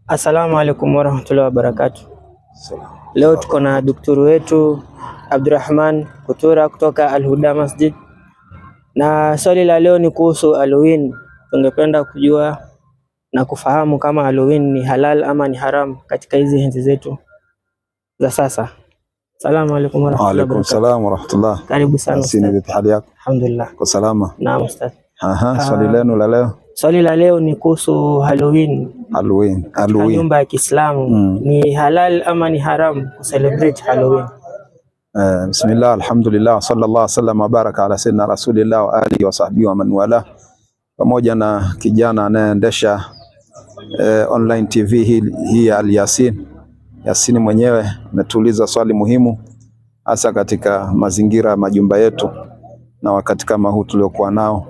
Assalamu alaikum warahmatullahi wabarakatuh. Leo tuko na daktari wetu Abdurrahman Kutura kutoka Al-Huda Masjid, na swali la leo ni kuhusu Halloween. Tungependa kujua na kufahamu kama Halloween ni halal ama ni haram katika hizi enzi zetu za sasa. Assalamu alaikum warahmatullahi Waalaikum wabarakatuh. salam warahmatullah. Karibu sana Yasini, ustaz. vipi hali yako? Alhamdulillah. Kwa salama? Naam ustaz. Aha, swali lenu la leo. Swali la leo ni kuhusu Halloween. Halloween. Katika Halloween. nyumba ya Kiislamu ni halal ama ni haram kucelebrate Halloween? Bismillah, alhamdulillah, sallallahu sallam wa baraka ala sayyidina rasulillah wa alihi wa sahbihi wa man wala, pamoja na kijana anayeendesha online TV hii ya Al Yasin. Yasini mwenyewe ametuuliza swali muhimu hasa katika mazingira ya majumba yetu na wakati kama huu tuliokuwa nao,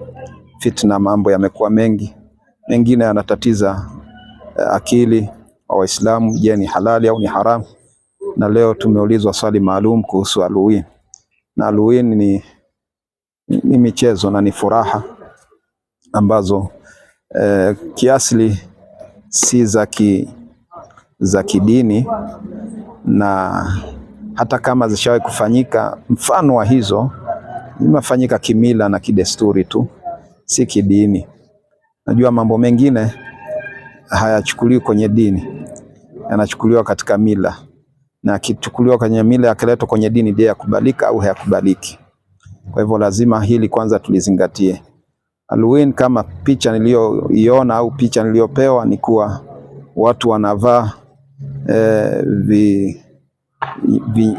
fitna, mambo yamekuwa mengi, mengine yanatatiza akili wa Waislamu. Je, ni halali au ni haramu? Na leo tumeulizwa swali maalum kuhusu Halloween. Na Halloween ni michezo na ni furaha ambazo kiasili si za kidini, na hata kama zishawahi kufanyika, mfano wa hizo zimefanyika kimila na kidesturi tu, si kidini. Najua mambo mengine hayachukuliwi kwenye dini, yanachukuliwa katika mila, na akichukuliwa kwenye mila yakiletwa kwenye dini, je, yakubalika au hayakubaliki? Kwa hivyo lazima hili kwanza tulizingatie. Halloween kama picha niliyoiona au picha niliyopewa ni kuwa watu wanavaa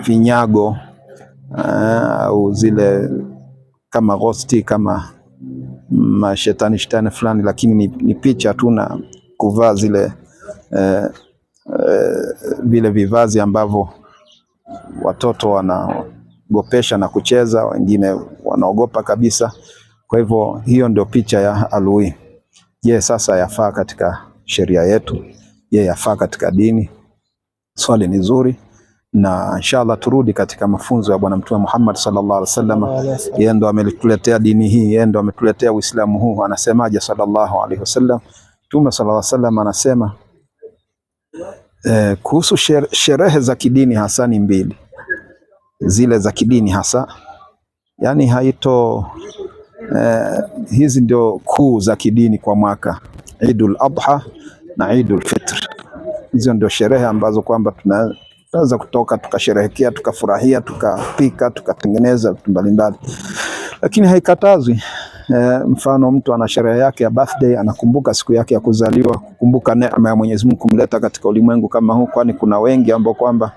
vinyago au zile kama ghosti kama mashetani shetani fulani, lakini ni picha tu na kuvaa zile vile vivazi ambavyo watoto wanaogopesha na kucheza, wengine wanaogopa kabisa. Kwa hivyo hiyo ndio picha ya Halloween. Je, sasa yafaa katika sheria yetu? Je, yafaa katika dini? Swali ni zuri, na inshallah turudi katika mafunzo ya Bwana Mtume Muhammad sallallahu alaihi wasallam. Yeye ndo ametuletea dini hii, yeye ndo ametuletea Uislamu huu. Anasemaje sallallahu alaihi wasallam? Mtume sallallahu alaihi wasallam anasema kuhusu sherehe za kidini hasa ni mbili, zile za kidini hasa, yani haito hizi ndio kuu za kidini kwa mwaka, Idul Adha na Idul Fitr. Hizo ndio sherehe ambazo kwamba tunaweza kutoka tukasherehekea, tukafurahia, tukapika, tukatengeneza vitu mbalimbali, lakini haikatazwi. Mfano mtu ana sherehe yake ya birthday, anakumbuka siku yake ya kuzaliwa, kukumbuka neema ya Mwenyezi Mungu kumleta katika ulimwengu kama huu, kwani kuna wengi ambao kwamba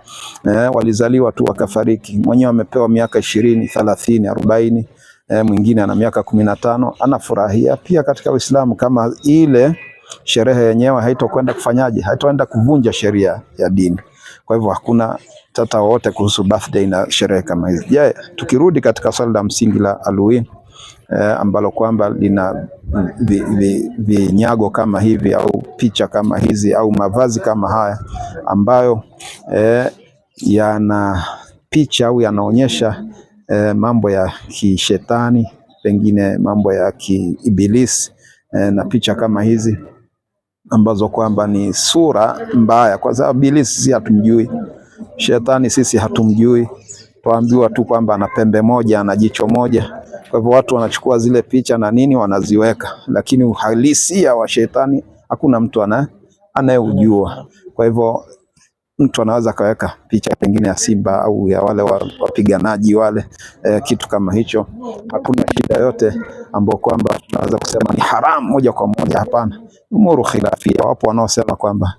walizaliwa tu wakafariki. Mwenyewe amepewa miaka 20, 30, 40, mwingine ana miaka 15, anafurahia pia katika Uislamu kama ile sherehe yenyewe haitokwenda kufanyaje, haitoenda kuvunja sheria ya dini. Kwa hivyo hakuna tata wowote kuhusu birthday na sherehe kama hizi. Je, tukirudi katika swali la msingi la Halloween ambalo kwamba lina vinyago kama hivi au picha kama hizi au mavazi kama haya ambayo yana picha au yanaonyesha mambo ya kishetani, pengine mambo ya kiibilisi na picha kama hizi ambazo kwamba ni sura mbaya, kwa sababu ibilisi sisi hatumjui, shetani sisi hatumjui, twaambiwa tu kwamba ana pembe moja, ana jicho moja. Kwa hivyo watu wanachukua zile picha na nini wanaziweka, lakini uhalisia wa shetani hakuna mtu anayeujua. Kwa hivyo mtu anaweza akaweka picha pengine ya simba au ya wale wapiganaji wale, kitu kama hicho, hakuna shida yote ambayo kwamba tunaweza kusema ni haram moja kwa moja. Hapana, umuru khilafia. Wapo wanaosema kwamba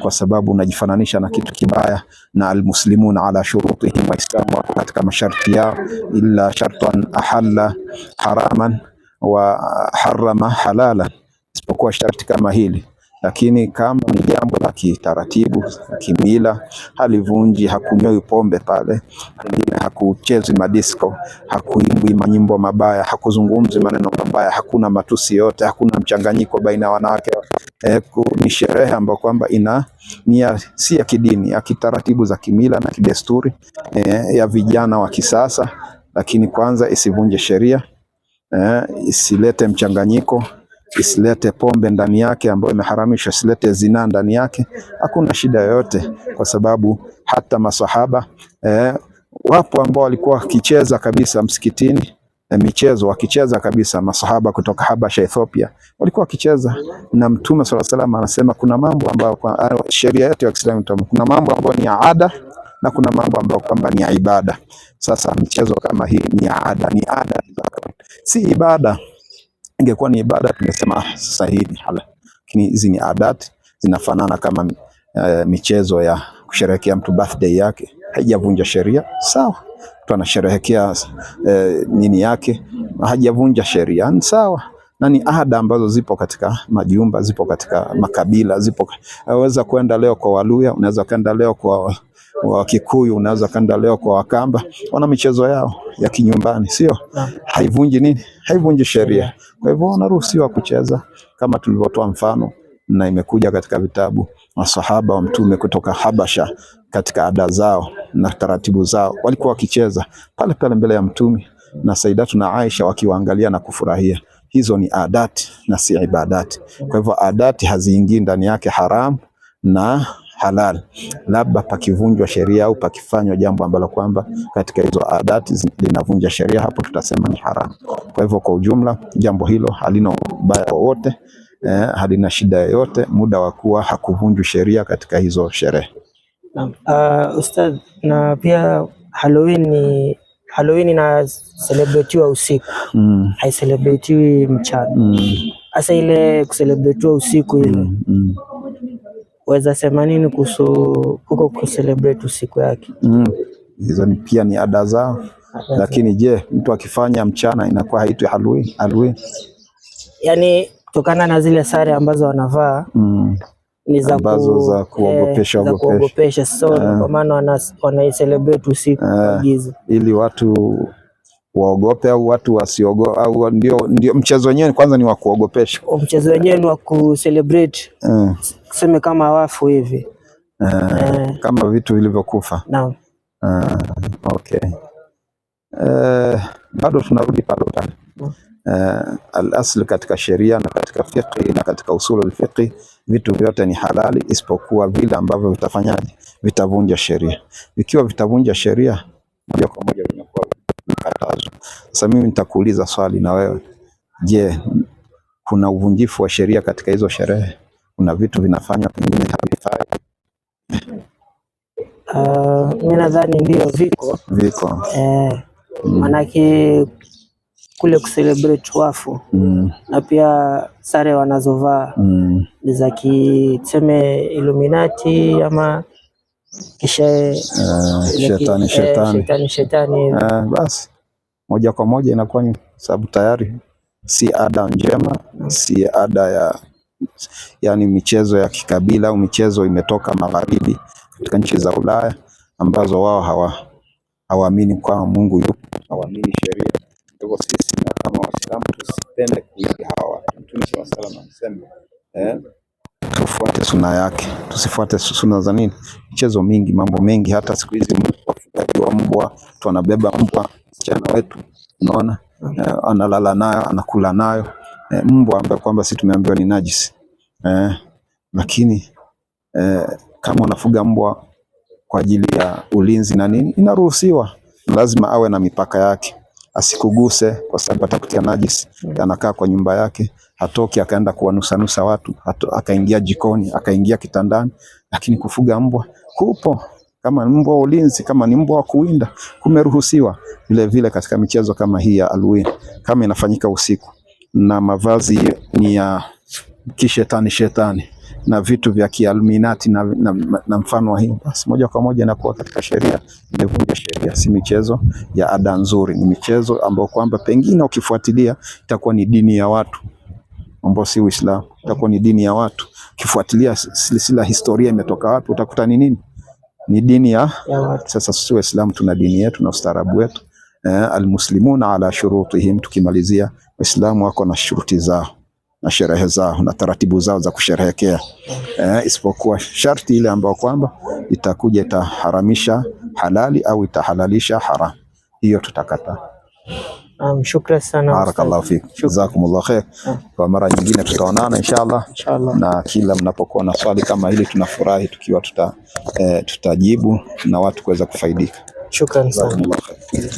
kwa sababu unajifananisha na kitu kibaya, na almuslimuna ala shurutihim, Waislamu wako katika masharti yao, illa shartan ahalla haraman wa harama halalan, isipokuwa sharti kama hili. Lakini kama ni jambo la kitaratibu kimila, halivunji, hakunywi pombe pale, pengine hakuchezwi madisko, hakuimbwi manyimbo mabaya, hakuzungumzwi maneno mabaya, hakuna matusi yote, hakuna mchanganyiko baina ya wanawake. Ni sherehe ambayo kwamba ina nia si ya kidini, ya kitaratibu za kimila na kidesturi, ya vijana wa kisasa, lakini kwanza isivunje sheria, isilete mchanganyiko, isilete pombe ndani yake ambayo imeharamishwa, isilete zinaa ndani yake, hakuna shida yoyote, kwa sababu hata masahaba wapo ambao walikuwa wakicheza kabisa msikitini michezo wakicheza kabisa. Masahaba kutoka Habasha, Ethiopia, walikuwa wakicheza na Mtume swalla salam anasema kuna mambo ambayo kwa sheria yetu ya Kiislamu kuna mambo ambayo ni ada na kuna mambo ambayo kwamba ni ibada. Sasa michezo kama hii ni ada, ni ada, si ibada. Ingekuwa ni ibada tungesema sasa hii ni halal, lakini hizi ni adat, zinafanana kama michezo ya kusherehekea mtu birthday yake, haijavunja sheria, sawa. Mtu anasherehekea nini yake, hajavunja sheria, ni sawa na ni ada ambazo zipo katika majumba, zipo katika makabila, zipo. Unaweza kwenda leo kwa Waluya, unaweza kwenda leo kwa Wakikuyu, unaweza kwenda leo kwa Wakamba, wana michezo yao ya kinyumbani, sio? Haivunji nini? Haivunji sheria. Kwa hivyo wanaruhusiwa kucheza kama tulivyotoa mfano, na imekuja katika vitabu masahaba wa Mtume kutoka Habasha katika ada zao na taratibu zao walikuwa wakicheza pale pale mbele ya Mtume na Saidatuna Aisha wakiwaangalia na kufurahia. Hizo ni adati na si ibadati. Kwa hivyo adati haziingii ndani yake haram na halal, labda pakivunjwa sheria au pakifanywa jambo ambalo kwamba katika hizo adati linavunja sheria, hapo tutasema ni haram. Kwa hivyo kwa ujumla jambo hilo halina ubaya wowote, halina shida yoyote muda wa kuwa hakuvunjwi sheria katika hizo sherehe. Naam. Ustadh, na pia Halloween ina celebratiwa usiku, haicelebratiwi mchana. Sasa ile kucelebratiwa usiku ile, waweza sema nini kuhusu huko kucelebrate usiku yake? Hizo ni pia ni ada zao, lakini je, mtu akifanya mchana inakuwa haitwi Halloween? Halloween? Yani kutokana na zile sare ambazo wanavaa ni za ambazo za kuogopesha, za kuogopesha. So kwa maana wanaicelebrate usiku kwa giza ili watu waogope au watu wasiogope, au ndio mchezo wenyewe kwanza ni wa kuogopesha. Mchezo wenyewe ni wa kucelebrate, tuseme kama wafu hivi, kama vitu vilivyokufa. Naam. Okay. Bado tunarudi pale pale. Al-asl katika sheria na katika fiqh na katika usul al-fiqh, vitu vyote ni halali isipokuwa vile ambavyo vitafanyaje, vitavunja sheria. Ikiwa vitavunja sheria moja kwa moja vinakuwa vikatazwa. Sasa mimi nitakuuliza swali na wewe, je, kuna uvunjifu wa sheria katika hizo sherehe? Kuna vitu vinafanywa pengine havifai? Mimi nadhani ndio viko Viko. Manake kule kucelebrate wafu na pia sare wanazovaa ni za tuseme Illuminati ama kisha Shetani, shetani. Shetani, shetani. Basi moja kwa moja inakuwa ni sababu tayari si ada njema, si ada ya yani michezo ya kikabila au michezo imetoka magharibi katika nchi za Ulaya ambazo wao hawaamini kwamba Mungu yupo, hawaamini sheria. Kwa hivyo sisi na kama Waislamu tusipende kuiga hawa watu. Mtume sallallahu alaihi wasallam anasema tufuate suna yake, tusifuate suna za nini? Michezo mingi, mambo mengi, hata siku hizi wafugaji wa mbwa, mtu anabeba mbwa, msichana wetu, unaona, analala nayo, anakula nayo, mbwa ambaye kwamba sisi tumeambiwa ni najisi. Lakini kama unafuga mbwa kwa ajili ya ulinzi na nini, inaruhusiwa. Lazima awe na mipaka yake, asikuguse kwa sababu atakutia najisi. Anakaa kwa nyumba yake, hatoki akaenda kuwanusanusa watu, akaingia jikoni, akaingia kitandani. Lakini kufuga mbwa kupo, kama mbwa wa ulinzi, kama ni mbwa wa kuwinda, kumeruhusiwa. Vile vile katika michezo kama hii ya Halloween, kama inafanyika usiku na mavazi ni ya kishetani shetani na vitu vya kialuminati na mfano wa hiyo, basi moja kwa moja inakuwa katika sheria, imevunja sheria. Si michezo ya ada nzuri, ni michezo ambayo kwamba pengine ukifuatilia itakuwa ni dini ya watu ambao si Uislamu, itakuwa ni dini ya watu. Ukifuatilia silsila historia imetoka wapi, utakuta ni nini? Ni dini ya watu. Sasa sisi Waislamu tuna dini yetu na ustaarabu wetu. Almuslimuna ala shurutihim, tukimalizia Waislamu wako na shuruti zao na sherehe zao na taratibu zao za kusherehekea, isipokuwa sharti ile ambayo kwamba itakuja itaharamisha halali au itahalalisha haram, hiyo tutakataa. Naam, shukran sana. Barakallahu fik. Jazakumullah khair. Kwa mara nyingine tutaonana inshallah. Inshallah. Na kila mnapokuwa na swali kama hili tunafurahi tukiwa tutajibu na watu kuweza kufaidika. Shukran sana. Jazakumullah khair.